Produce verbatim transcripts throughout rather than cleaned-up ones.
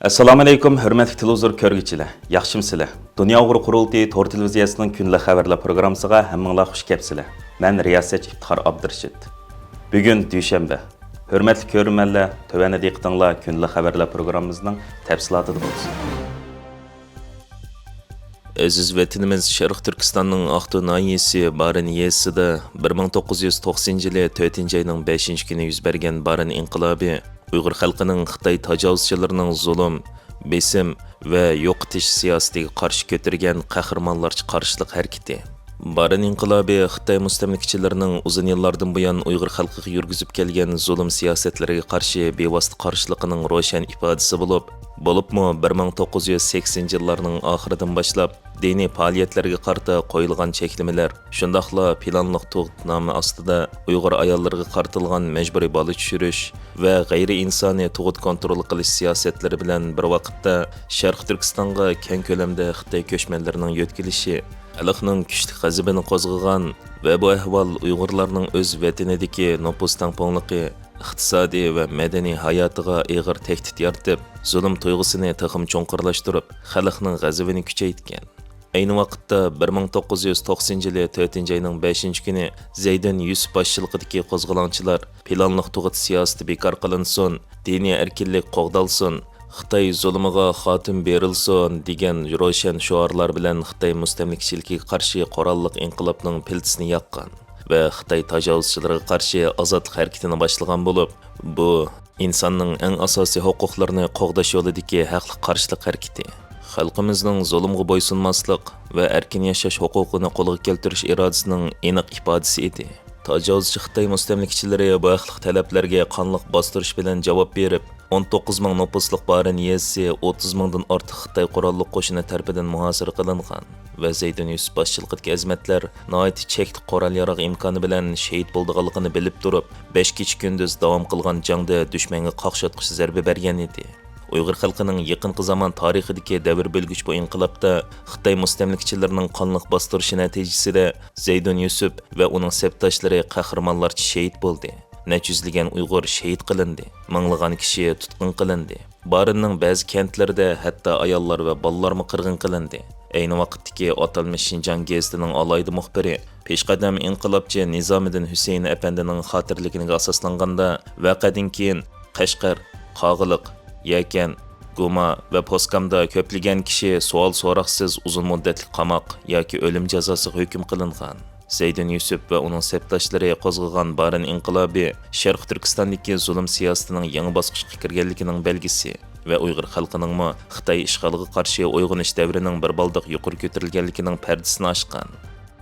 ئەسسالامۇئەلەيكۇم، ھۆرمەتلىك تېلېۋىزور كۆرگۈچىلەر، ياخشىمۇسىلەر؟ دۇنيا ئۇيغۇر قۇرۇلتىيى تور تېلېۋىزىيەسىنىڭ كۈندىلىك خەۋەرلەر پروگراممىسىغا ھەممىڭلار خۇش كەپسىلەر. مەن رىياسەتچى ئىپتىخار ئابدۇرېشىت. بۈگۈن دۈشەنبە. ھۆرمەتلىك كۆرۈرمەنلەر، تۆۋەندە دىققىتىڭلار كۈندىلىك خەۋەرلەر پروگراممىمىزنىڭ تەپسىلاتىدا بولسۇن. ئەزىز ۋەتىنىمىز شەرقىي تۈركىستاننىڭ ئاقتۇ ناھىيەسى بارىن يېزىسىدا بىر مىڭ توققۇز يۈز توقسىنىنچى يىلى تۆتىنچى ئاينىڭ بەشىنچى كۈنى يۈز بەرگەن بارىن ئىنقىلابى ئۇيغۇر خەلقىنىڭ خىتاي تاجاۋۇزچىلىرىنىڭ زۇلۇم، بېسىم ۋە يوقىتىش سىياسىتىگە قارشى كۆتۈرگەن قەھرىمانلارچە قارشىلىق ھەرىكىتى. بارىن ئىنقىلابى خىتاي مۇستەملىكىچىلىرىنىڭ ئۇزۇن يىللاردىن بۇيان ئۇيغۇر خەلقىگە يۈرگۈزۈپ كەلگەن زۇلۇم سىياسەتلىرىگە قارشى بىۋاسىتە قارشىلىقىنىڭ روشەن ئىپادىسى بولۇپ، بولۇپمۇ بىر مىڭ توققۇز يۈز سەكسىنىنچى يىللارنىڭ ئاخىرىدىن باشلاپ دىنىي پائالىيەتلەرگە قارىتا قويۇلغان چەكلىمىلەر، شۇنداقلا پىلانلىق تۇغۇت نامى ئاستىدا ئۇيغۇر ئاياللىرىغا قارىتىلغان مەجبۇرىي بالا چۈشۈرۈش ۋە غەيرىي ئىنسانىي تۇغۇت كونترول قىلىش سىياسەتلىرى بىلەن بىر ۋاقىتتا شەرقىي تۈركىستانغا كەڭ كۆلەمدە خىتاي كۆچمەنلىرىنىڭ يۆتكىلىشى خەلقنىڭ كۈچلۈك غەزىپىنى قوزغىغان ۋە بۇ ئەھۋال ئۇيغۇرلارنىڭ ئۆز ۋەتىنىدىكى نوپۇس تەڭپۇڭلۇقى، ئىقتىسادىي ۋە مەدەنىي ھاياتىغا ئېغىر تەھدىت يارىتىپ، زۇلۇم تۇيغۇسىنى تېخىمۇ چوڭقۇرلاشتۇرۇپ، خەلقنىڭ غەزىپىنى كۈچەيتكەن. ئەينى ۋاقىتتا بىر مىڭ توققۇز يۈز توقسىنىنچى يىلى تۆتىنچى ئاينىڭ بەشىنچى كۈنى زەيدۇن يۈسۈپ باشچىلىقىدىكى قوزغىلاڭچىلار پىلانلىق تۇغۇت سىياسىتى بىكار قىلىنسۇن، دىنىي ئەركىنلىك قوغدالسۇن، خىتاي زۇلۇمىغا خاتىمە بېرىلسۇن دېگەن روشەن شوئارلار بىلەن خىتاي مۇستەملىكىچىلىكىگە قارشى قوراللىق ئىنقىلابنىڭ پىلتىسىنى ياققان ۋە خىتاي تاجاۋۇزچىلىرىغا قارشى ئازادلىق ھەرىكىتىنى باشلىغان بولۇپ، بۇ ئىنساننىڭ ئەڭ ئاساسىي ھوقۇقلىرىنى قوغداش يولىدىكى ھەقلىق قارشىلىق ھەرىكىتى، خەلقىمىزنىڭ زۇلۇمغا بويسۇنماسلىق ۋە ئەركىن ياشاش ھوقۇقىنى قولغا كەلتۈرۈش ئىرادىسىنىڭ ئېنىق ئىپادىسى ئىدى. تاجاۋۇزچى خىتاي مۇستەملىكىچىلىرى بۇ ھەقلىق تەلەپلەرگە قانلىق باستۇرۇش بىلەن جاۋاب بېرىپ، ئون توققۇز مىڭ نوپۇسلۇق بارىن يېزىسى ئوتتۇز مىڭدىن ئارتۇق خىتاي قوراللىق قوشۇنى تەرىپىدىن مۇھاسىرە قىلىنغان ۋە زەيدۇن يۈسۈپ باشچىلىقىدىكى ئەزىمەتلەر ناھايىتى چەكلىك قورال-ياراغ ئىمكانى بىلەن شېھىت بولىدىغانلىقىنى بىلىپ تۇرۇپ، بەش كېچە-كۈندۈز داۋام قىلغان جەڭدە دۈشمەنگە قاقشاتقۇچ زەربە بەرگەن ئىدى. ئۇيغۇر خەلقىنىڭ يېقىنقى زامان تارىخىدىكى دەۋر بۆلگۈچ بۇ ئىنقىلابتا خىتاي مۇستەملىكىچىلىرىنىڭ قانلىق باستۇرۇشى نەتىجىسىدە زەيدۇن يۈسۈپ ۋە ئۇنىڭ سەپداشلىرى قەھرىمانلارچە شېھىت بولدى. نەچچە يۈزلىگەن ئۇيغۇر شېھىت قىلىندى، مىڭلىغان كىشى تۇتقۇن قىلىندى. بارىننىڭ بەزى كەنتلىرىدە ھەتتا ئاياللار ۋە بالىلارمۇ قىرغىن قىلىندى. ئەينى ۋاقىتتىكى ئاتالمىش شىنجاڭ گېزىتىنىڭ ئالاھىدە مۇخبىرى، پېشقەدەم ئىنقىلابچى نىزامىدىن ھۈسەيىن ئەپەندىنىڭ خاتىرىلىكىگە ئاساسلانغاندا، ۋەقەدىن كېيىن قەشقەر، قاغىلىق، يەكەن، گۇما ۋە پوسكامدا كۆپلىگەن كىشى سوئال-سوراقسىز ئۇزۇن مۇددەتلىك قاماق ياكى ئۆلۈم جازاسىغا ھۆكۈم قىلىنغان. زەيدۇن يۈسۈپ ۋە ئۇنىڭ سەپداشلىرى قوزغىغان بارىن ئىنقىلابى شەرقىي تۈركىستاندىكى زۇلۇم سىياسىتىنىڭ يېڭى باسقۇچقا كىرگەنلىكىنىڭ بەلگىسى ۋە ئۇيغۇر خەلقىنىڭمۇ خىتاي ئىشغالىغا قارشى ئويغىنىش دەۋرىنىڭ بىر بالداق يۇقىرى كۆتۈرۈلگەنلىكىنىڭ پەردىسىنى ئاچقان.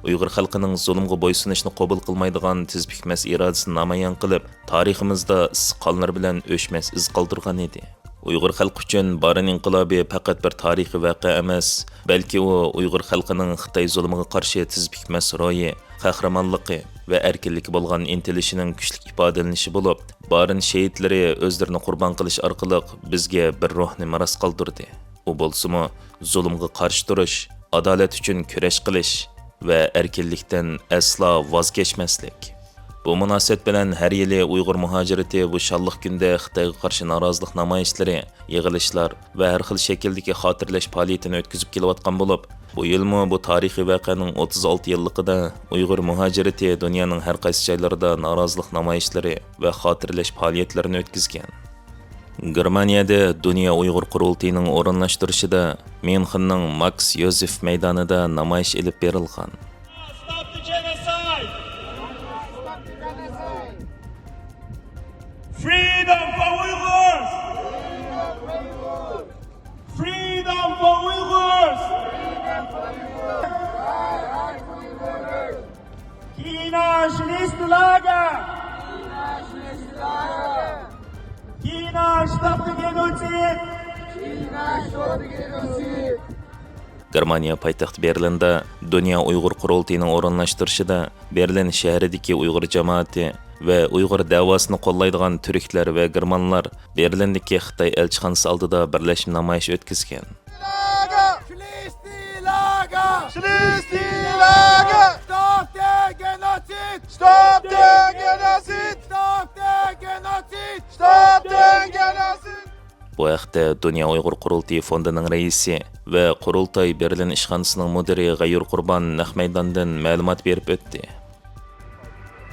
ئۇيغۇر خەلقىنىڭ زۇلۇمغا بويسۇنۇشنى قوبۇل قىلمايدىغان تىز پۈكمەس ئىرادىسىنى نامايان قىلىپ، تارىخىمىزدا ئىسسىق قانلىرى بىلەن ئۆچمەس ئىز قالدۇرغان ئىدى. ئۇيغۇر خەلقى ئۈچۈن بارىن ئىنقىلابى پەقەت بىر تارىخىي ۋەقە ئەمەس، بەلكى ئۇ ئۇيغۇر خەلقىنىڭ خىتاي زۇلۇمىغا قارشى تىز پۈكمەس روھى، قەھرىمانلىقى ۋە ئەركىنلىككە بولغان ئىنتىلىشىنىڭ كۈچلۈك ئىپادىلىنىشى بولۇپ، بارىن شېھىتلىرى ئۆزلىرىنى قۇربان قىلىش ئارقىلىق بىزگە بىر روھنى مىراس قالدۇردى. ئۇ بولسىمۇ زۇلۇمغا قارشى تۇرۇش، ئادالەت ئۈچۈن كۈرەش قىلىش ۋە ئەركىنلىكتىن ئەسلا ۋاز كەچمەسلىك. بۇ مۇناسىۋەت بىلەن ھەر يىلى ئۇيغۇر مۇھاجىرىتى بۇ شانلىق كۈندە خىتايغا قارشى نارازىلىق نامايىشلىرى، يىغىلىشلار ۋە ھەر خىل شەكىلدىكى خاتىرىلەش پائالىيىتىنى ئۆتكۈزۈپ كېلىۋاتقان بولۇپ، بۇ يىلمۇ بۇ تارىخىي ۋەقەنىڭ ئوتتۇز ئالتە يىللىقىدا ئۇيغۇر مۇھاجىرىتى دۇنيانىڭ ھەر قايسى جايلىرىدا نارازىلىق نامايىشلىرى ۋە خاتىرىلەش پائالىيەتلىرىنى ئۆتكۈزگەن. گېرمانىيەدە دۇنيا ئۇيغۇر قۇرۇلتىيىنىڭ ئورۇنلاشتۇرۇشىدا ميۇنخېننىڭ ماكس يوزېف مەيدانىدا نامايىش ئېلىپ بېرىلغان. Stop the genocide! Freedom for Uyghurs! Freedom for Uyghurs! China schließt Lager! China stoppt den Genozid! China stoppt den Genozid! گېرمانىيە پايتەختى بېرلىندا دۇنيا ئۇيغۇر قۇرۇلتىيىنىڭ ئورۇنلاشتۇرۇشىدا بېرلىن شەھىرىدىكى ئۇيغۇر جامائىتى ۋە ئۇيغۇر دەۋاسىنى قوللايدىغان تۈركلەر ۋە گېرمانلار بېرلىندىكى خىتاي ئەلچىخانىسى ئالدىدا بىرلەشمە نامايىش ئۆتكۈزگەن. Schließt die Lager! Schließt die Lager! Stop the genocide! Stop the genocide! Stop the genocide! Stop the genocide! بۇ ھەقتە دۇنيا ئۇيغۇر قۇرۇلتىيى فوندىنىڭ رەئىسى ۋە قۇرۇلتاي بېرلىن ئىشخانىسىنىڭ مۇدىرى غەيۇر قۇربان نەق مەيداندىن مەلۇمات بېرىپ ئۆتتى.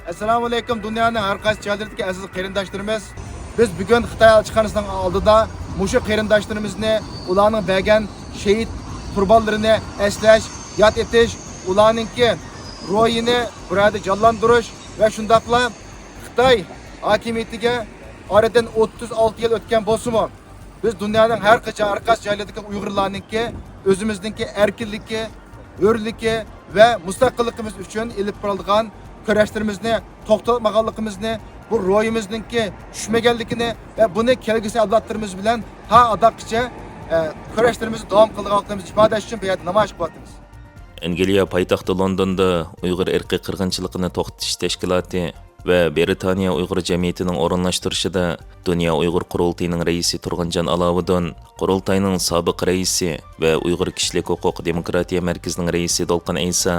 ئەسسالامۇ ئەلەيكۇم، دۇنيانىڭ ھەر قايسى جايلىرىدىكى ئەزىز قېرىنداشلىرىمىز. بىز بۈگۈن خىتاي ئەلچىخانىسىنىڭ ئالدىدا مۇشۇ قېرىنداشلىرىمىزنى، ئۇلارنىڭ بەرگەن شېھىت قۇربانلىرىنى ئەسلەش، ياد ئېتىش، ئۇلارنىڭكى روھىنى بۇ يەردە جانلاندۇرۇش ۋە شۇنداقلا خىتاي ھاكىمىيىتىگە ئارىدىن ئوتتۇز ئالتە يىل ئۆتكەن بولسىمۇ، بىز دۇنيانىڭ ھەر قاچان، ھەر قايسى جايلىرىدىكى ئۇيغۇرلارنىڭكى ئۆزىمىزنىڭكى ئەركىنلىكى، ھۆرلۈكى ۋە مۇستەقىللىقىمىز ئۈچۈن ئېلىپ بارىدىغان كۈرەشلىرىمىزنى توختاتمىغانلىقىمىزنى، بۇ روھىمىزنىڭكى چۈشمىگەنلىكىنى ۋە بۇنى كەلگۈسى ئەۋلادلىرىمىز بىلەن تا ئاداققىچە، ئە، كۈرەشلىرىمىزنى داۋام قىلىدىغانلىقىمىزنى ئىپادىلەش ئۈچۈن بۇ يەردە نامايىش قىلىۋاتىمىز. ئەنگلىيە پايتەختى لوندوندا ئۇيغۇر ئىرقىي قىرغىنچىلىقىنى توختىتىش تەشكىلاتى ۋە بىرىتانىيە ئۇيغۇر جەمئىيىتىنىڭ ئورۇنلاشتۇرۇشىدا دۇنيا ئۇيغۇر قۇرۇلتىيىنىڭ رەئىسى تۇرغۇنجان ئالاۋۇدۇن، قۇرۇلتاينىڭ سابىق رەئىسى ۋە ئۇيغۇر كىشىلىك ھوقۇق دېموكراتىيە مەركىزىنىڭ رەئىسى دولقۇن ئەيسا،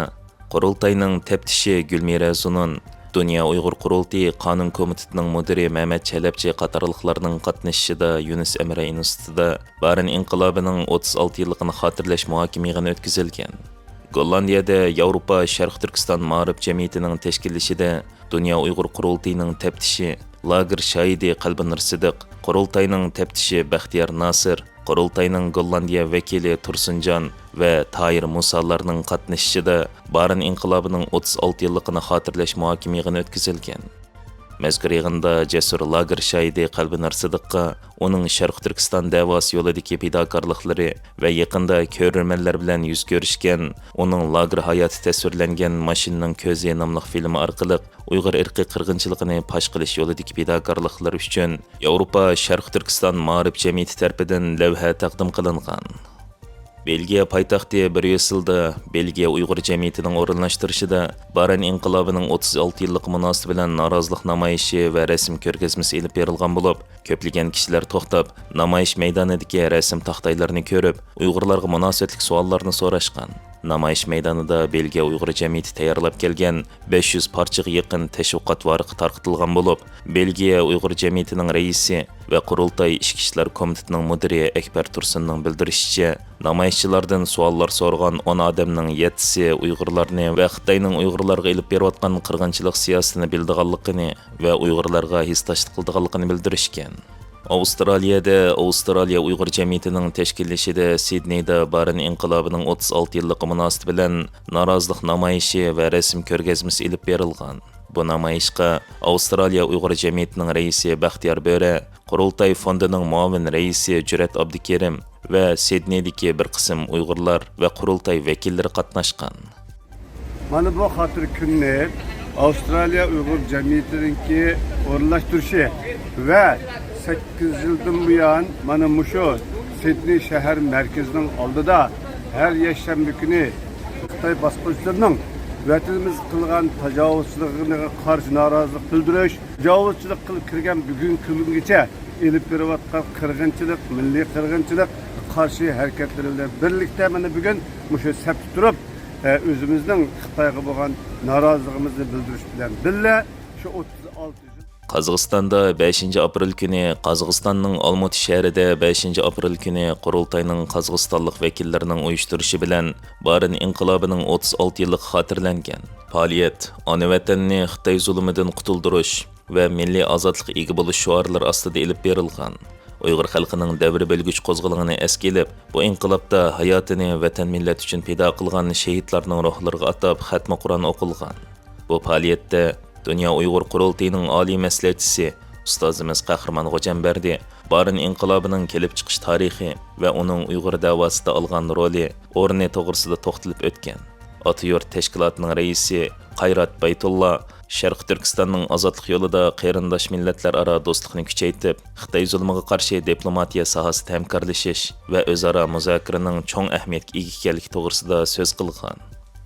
قۇرۇلتاينىڭ تەپتىشى گۈلمىرە زۇنۇن، دۇنيا ئۇيغۇر قۇرۇلتىيى قانۇن كومىتېتىنىڭ مۇدىرى مەمەت چەلەپچى قاتارلىقلارنىڭ قاتنىشىشىدا يۈنۈس ئەمرە ئىنستىتۇتىدا بارىن ئىنقىلابىنىڭ ئوتتۇز ئالتە يىللىقىنى خاتىرىلەش مۇھاكىمە يىغىنى ئۆتكۈزۈلگەن. گوللاندىيەدە ياۋروپا شەرقىي تۈركىستان مائارىپ جەمئىيىتىنىڭ تەشكىللىشىدە دۇنيا ئۇيغۇر قۇرۇلتىيىنىڭ تەپتىشى، لاگېر شاھىتى قەلبىنۇر سىدىق، قۇرۇلتاينىڭ تەپتىشى بەختىيار ناسىر، قۇرۇلتاينىڭ گوللاندىيە ۋەكىلى تۇرسۇنجان ۋە تاھىر مۇسالارنىڭ قاتنىشىشىدا بارىن ئىنقىلابىنىڭ ئوتتۇز ئالتە يىللىقىنى خاتىرىلەش مۇھاكىمە يىغىنى ئۆتكۈزۈلگەن. مەزكۇر يىغىندا جەسۇر لاگېر شاھىتى قەلبىنۇر سىدىققا ئۇنىڭ شەرقىي تۈركىستان دەۋاسى يولىدىكى پىداكارلىقلىرى ۋە يېقىندا كۆرۈرمەنلەر بىلەن يۈز كۆرۈشكەن، ئۇنىڭ لاگېر ھاياتى تەسۋىرلەنگەن ماشىنىنىڭ كۆزى ناملىق فىلىمى ئارقىلىق ئۇيغۇر ئىرقىي قىرغىنچىلىقىنى پاش قىلىش يولىدىكى پىداكارلىقلىرى ئۈچۈن ياۋروپا شەرقىي تۈركىستان مائارىپ جەمئىيىتى تەرىپىدىن لەۋھە تەقدىم قىلىنغان. بېلگىيە پايتەختى بريۇسسېلدا بېلگىيە ئۇيغۇر جەمئىيىتىنىڭ ئورۇنلاشتۇرۇشىدا بارىن ئىنقىلابىنىڭ ئوتتۇز ئالتە يىللىقى مۇناسىۋىتى بىلەن نارازىلىق نامايىشى ۋە رەسىم كۆرگەزمىسى ئېلىپ بېرىلغان بولۇپ، كۆپلىگەن كىشىلەر توختاپ، نامايىش مەيدانىدىكى رەسىم تاختايلىرىنى كۆرۈپ، ئۇيغۇرلارغا مۇناسىۋەتلىك سوئاللارنى سوراشقان. نامايىش مەيدانىدا بېلگىيە ئۇيغۇر جەمئىيىتى تەييارلاپ كەلگەن بەش يۈز پارچىغا يېقىن تەشۋىقات ۋارىقى تارقىتىلغان بولۇپ، بېلگىيە ئۇيغۇر جەمئىيىتىنىڭ رەئىسى ۋە قۇرۇلتاي ئىچكى ئىشلار كومىتېتىنىڭ مۇدىرى ئەكبەر تۇرسۇننىڭ بىلدۈرۈشىچە، نامايىشچىلاردىن سوئاللار سورىغان ئون ئادەمنىڭ يەتتىسى ئۇيغۇرلارنى ۋە خىتاينىڭ ئۇيغۇرلارغا ئېلىپ بېرىۋاتقان قىرغىنچىلىق سىياسىتىنى بىلىدىغانلىقىنى ۋە ئۇيغۇرلارغا ھېسداشلىق قىلىدىغانلىقىنى بىلدۈرۈشكەن. ئاۋسترالىيەدە ئاۋسترالىيە ئۇيغۇر جەمئىيىتىنىڭ تەشكىللىشىدە سىدنېيدا بارىن ئىنقىلابىنىڭ ئوتتۇز ئالتە يىللىقى مۇناسىۋىتى بىلەن نارازىلىق نامايىشى ۋە رەسىم كۆرگەزمىسى ئېلىپ بېرىلغان. بۇ نامايىشقا ئاۋسترالىيە ئۇيغۇر جەمئىيىتىنىڭ رەئىسى بەختىيار بۆرە، قۇرۇلتاي فوندىنىڭ مۇئاۋىن رەئىسى جۈرئەت ئابدۇكېرىم ۋە سىدنېيدىكى بىر قىسىم ئۇيغۇرلار ۋە قۇرۇلتاي ۋەكىللىرى قاتناشقان. مانا بۇ خاتىرە كۈننى ئاۋسترالىيە ئۇيغۇر جەمئىيىتىنىڭكى ئورۇنلاشتۇرۇشى ۋە سەككىز يىلدىن بۇيان مانا مۇشۇ سىدنېي شەھەر مەركىزىنىڭ ئالدىدا ھەر يەكشەنبە كۈنى خىتاي باسقۇنچىلىرىنىڭ ۋەتىنىمىزگە قىلغان تاجاۋۇزچىلىقىغا قارشى نارازىلىق بىلدۈرۈش، تاجاۋۇزچىلىق قىلىپ كىرگەن بۈگۈنكى كۈنگىچە ئېلىپ بېرىۋاتقان قىرغىنچىلىق، مىللىي قىرغىنچىلىق قارشى ھەرىكەتلىرى بىلەن بىرلىكتە مانا بۈگۈن مۇشۇ سەپتە تۇرۇپ، ئە، ئۆزىمىزنىڭ خىتايغا بولغان نارازىلىقىمىزنى بىلدۈرۈش بىلەن بىللە، شۇ ئوتتۇز ئالتە يىل قازاقىستاندا بەشىنچى ئاپرېل كۈنى، قازاقىستاننىڭ ئالمۇتى شەھىرىدە بەشىنچى ئاپرېل كۈنى قۇرۇلتاينىڭ قازاقىستانلىق ۋەكىللىرىنىڭ ئۇيۇشتۇرۇشى بىلەن بارىن ئىنقىلابىنىڭ ئوتتۇز ئالتە يىللىقى خاتىرىلەنگەن. پائالىيەت ئانا ۋەتەننى خىتاي زۇلۇمىدىن قۇتۇلدۇرۇش ۋە مىللىي ئازادلىققا ئىگە بولۇش شوئارلىرى ئاستىدا ئېلىپ بېرىلغان. ئۇيغۇر خەلقىنىڭ دەۋر بۆلگۈچ قوزغىلىڭىنى ئەسكە ئېلىپ، بۇ ئىنقىلابتا ھاياتىنى ۋەتەن مىللەت ئۈچۈن پىدا قىلغان شېھىتلارنىڭ روھلىرىغا ئاتاپ خەتمە قۇرئان ئوقۇلغان. بۇ پائالىيەتتە دۇنيا ئۇيغۇر قۇرۇلتىيىنىڭ ئالىي مەسلىھەتچىسى ئۇستازىمىز قەھرىمان غوجامبەردى بارىن ئىنقىلابىنىڭ كېلىپ چىقىش تارىخى ۋە ئۇنىڭ ئۇيغۇر دەۋاسىدا ئالغان رولى، ئورنى توغرىسىدا توختىلىپ ئۆتكەن. ئاتا يۇرت تەشكىلاتىنىڭ رەئىسى قايرات بايتۇللا شەرقىي تۈركىستاننىڭ ئازادلىق يولىدا قېرىنداش مىللەتلەر ئارا دوستلۇقنى كۈچەيتىپ، خىتاي زۇلمىغا قارشى دىپلوماتىيە ساھەسىدە ھەمكارلىشىش ۋە ئۆزئارا مۇزاكىرىنىڭ چوڭ ئەھمىيەتكە ئىگە ئىكەنلىكى توغرىسىدا سۆز قىلغان.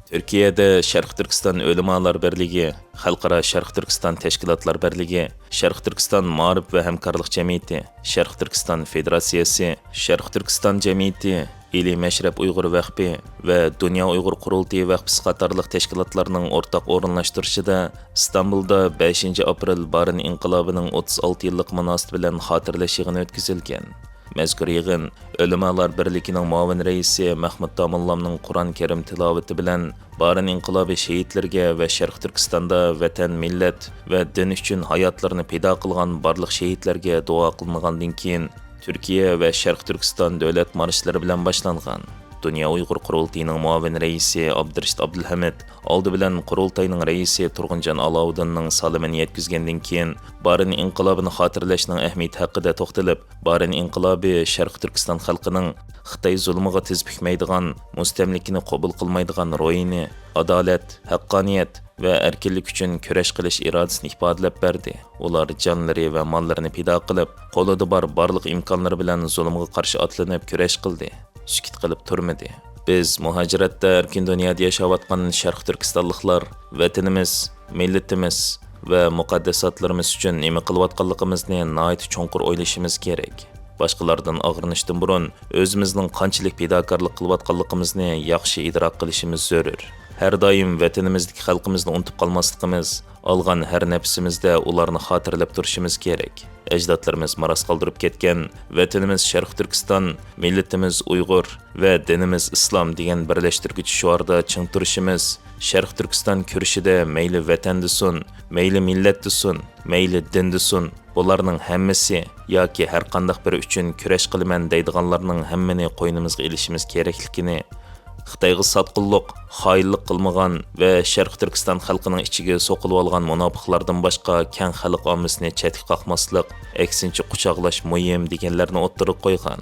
تۈركىيەدە شەرقىي تۈركىستان ئۆلىمالار بىرلىكى، خەلقئارا شەرقىي تۈركىستان تەشكىلاتلار بىرلىكى، شەرقىي تۈركىستان مائارىپ ۋە ھەمكارلىق جەمئىيىتى، شەرقىي تۈركىستان فېدېراتسىيەسى، شەرقىي تۈركىستان جەمئىيىتى، ئىلى مەشرەپ ئۇيغۇر ۋەقپى ۋە دۇنيا ئۇيغۇر قۇرۇلتىيى ۋەقپىسى قاتارلىق تەشكىلاتلارنىڭ ئورتاق ئورۇنلاشتۇرۇشىدا ئىستانبۇلدا بەشىنچى ئاپرېل بارىن ئىنقىلابىنىڭ ئوتتۇز ئالتە يىللىقى مۇناسىۋىتى بىلەن خاتىرىلەش يىغىنى ئۆتكۈزۈلگەن. مەزكۇر يىغىن ئۆلىمالار بىرلىكىنىڭ مۇئاۋىن رەئىسى مەھمۇت داموللامنىڭ قۇرئان كەرىم تىلاۋىتى بىلەن بارىن ئىنقىلابى شېھىتلىرىگە ۋە شەرقىي تۈركىستاندا ۋەتەن، مىللەت ۋە دىن ئۈچۈن ھاياتلىرىنى پىدا قىلغان بارلىق شېھىتلەرگە دۇئا قىلىنغاندىن كېيىن، تۈركىيە ۋە شەرقىي تۈركىستان دۆلەت مارشلىرى بىلەن باشلانغان. دۇنيا ئۇيغۇر قۇرۇلتىيىنىڭ مۇئاۋىن رەئىسى ئابدۇرېشىت ئابدۇلھەمىد ئالدى بىلەن قۇرۇلتاينىڭ رەئىسى تۇرغۇنجان ئالاۋۇدىننىڭ سالىمىنى يەتكۈزگەندىن كېيىن، بارىن ئىنقىلابىنى خاتىرىلەشنىڭ ئەھمىيىتى ھەققىدە توختىلىپ، بارىن ئىنقىلابى شەرقىي تۈركىستان خەلقىنىڭ خىتاي زۇلمىغا تىز پۈكمەيدىغان، مۇستەملىكىنى قوبۇل قىلمايدىغان روھىنى، ئادالەت، ھەققانىيەت ۋە ئەركىنلىك ئۈچۈن كۈرەش قىلىش ئىرادىسىنى ئىپادىلەپ بەردى. ئۇلار جانلىرى ۋە ماللىرىنى پىدا قىلىپ، قولىدا بار بارلىق ئىمكانلىرى بىلەن زۇلۇمغا قارشى ئاتلىنىپ كۈرەش قىلدى. سۈكۈت قىلىپ تۇرمىدى. بىز مۇھاجىرەتتە ئەركىن دۇنيادا ياشاۋاتقان شەرقىي تۈركىستانلىقلار ۋەتىنىمىز، مىللىتىمىز ۋە مۇقەدداساتلىرىمىز ئۈچۈن نېمە قىلىۋاتقانلىقىمىزنى ناھايىتى چوڭقۇر ئويلىشىمىز كېرەك. باشقىلاردىن ئاغرىنىشتىن بۇرۇن، ئۆزىمىزنىڭ قانچىلىك پىداكارلىق قىلىۋاتقانلىقىمىزنى ياخشى ئىدراك قىلىشىمىز زۆرۈر. ھەر دائىم ۋەتىنىمىزدىكى خەلقىمىزنى ئۇنتۇپ قالماسلىقىمىز، ئالغان ھەر نەپىسىمىزدە ئۇلارنى خاتىرىلەپ تۇرۇشىمىز كېرەك. ئەجدادلىرىمىز مىراس قالدۇرۇپ كەتكەن «ۋەتىنىمىز شەرقىي تۈركىستان، مىللىتىمىز ئۇيغۇر ۋە دىنىمىز ئىسلام» دېگەن بىرلەشتۈرگۈچى شوئاردا چىڭ تۇرۇشىمىز، شەرقىي تۈركىستان كۈرىشىدە مەيلى ۋەتەن دېسۇن، مەيلى مىللەت دېسۇن، مەيلى دىن دېسۇن، بۇلارنىڭ ھەممىسى ياكى ھەر قانداق بىرى ئۈچۈن كۈرەش قىلىمەن دەيدىغانلارنىڭ ھەممىنى قوينىمىزغا ئېلىشىمىز كېرەكلىكىنى، خىتايغا ساتقۇنلۇق، خائىنلىق قىلمىغان ۋە شەرقىي تۈركىستان خەلقىنىڭ ئىچىگە سوقۇلۇۋالغان مۇناپىقلاردىن باشقا كەڭ خەلق ئاممىسىنى چەتكە قاقماسلىق، ئەكسىنچە قۇچاقلاش مۇھىم دېگەنلەرنى ئوتتۇرىغا قويغان.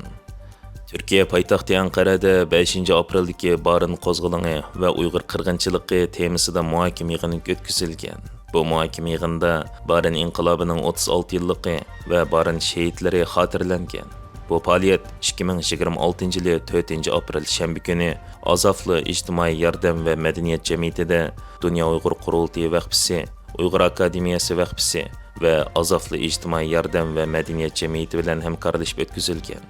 تۈركىيە پايتەختى ئەنقەرەدە بەشىنچى ئاپرېلدىكى بارىن قوزغىلىڭى ۋە ئۇيغۇر قىرغىنچىلىقى تېمىسىدا مۇھاكىمە يىغىنى ئۆتكۈزۈلگەن. بۇ مۇھاكىمە يىغىنىدا بارىن ئىنقىلابىنىڭ ئوتتۇز ئالتە يىللىقى ۋە بارىن شېھىتلىرى خاتىرىلەنگەن. بۇ پائالىيەت ئىككى مىڭ يىگىرمە ئالتىنچى يىلى تۆتىنچى ئاپرېل شەنبە كۈنى ئازافلى ئىجتىمائىي ياردەم ۋە مەدەنىيەت جەمئىيىتىدە دۇنيا ئۇيغۇر قۇرۇلتىيى ۋەخپىسى، ئۇيغۇر ئاكادېمىيەسى ۋەخپىسى ۋە ئازافلى ئىجتىمائىي ياردەم ۋە مەدەنىيەت جەمئىيىتى بىلەن ھەمكارلىشىپ ئۆتكۈزۈلگەن.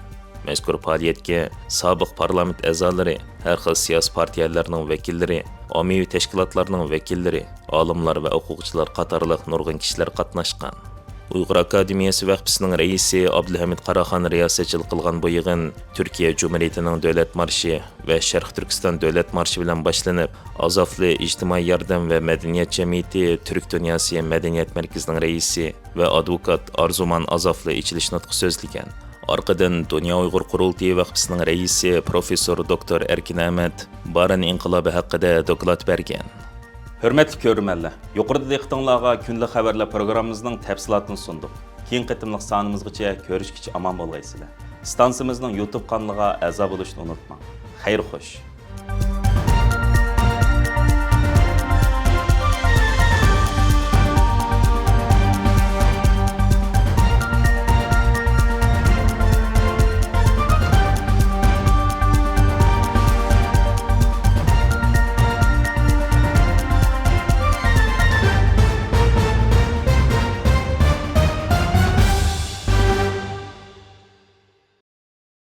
مەزكۇر پائالىيەتكە سابىق پارلامېنت ئەزالىرى، ھەر خىل سىياسىي پارتىيەلەرنىڭ ۋەكىللىرى، ئاممىۋى تەشكىلاتلارنىڭ ۋەكىللىرى، ئالىملار ۋە ئوقۇغۇچىلار قاتارلىق نۇرغۇن كىشىلەر قاتناشقان. ئۇيغۇر ئاكادېمىيەسى ۋەخپىسىنىڭ رەئىسى ئابدۇلھەمىد قاراخان رىياسەتچىلىك قىلغان بۇ يىغىن تۈركىيە جۇمھۇرىيىتىنىڭ دۆلەت مارشى ۋە شەرقىي تۈركىستان دۆلەت مارشى بىلەن باشلىنىپ، ئازافلى ئىجتىمائىي ياردەم ۋە مەدەنىيەت جەمئىيىتى تۈرك دۇنياسى مەدەنىيەت مەركىزىنىڭ رەئىسى ۋە ئادۋوكات ئارزۇمان ئازافلى ئېچىلىش نۇتقى سۆزلىگەن. ئارقىدىن دۇنيا ئۇيغۇر قۇرۇلتىيى ۋەخپىسىنىڭ رەئىسى پروفېسسور دوكتور ئەركىن ئەمەت بارىن ئىنقىلابى ھەققىدە دوكلات بەرگەن. ھۆرمەتلىك كۆرۈرمەنلەر، يۇقىرىدا دىققىتىڭلارغا كۈندىلىك خەۋەرلەر پروگراممىمىزنىڭ تەپسىلاتىنى سۇندۇق. كېيىنكى قېتىملىق سانىمىزغىچە كۆرۈشكىچە ئامان بولغايسىلەر. ئىستانسىمىزنىڭ يۇتۇب قانىلىغا ئەزا بولۇشنى ئۇنتۇماڭ. خەير خوش.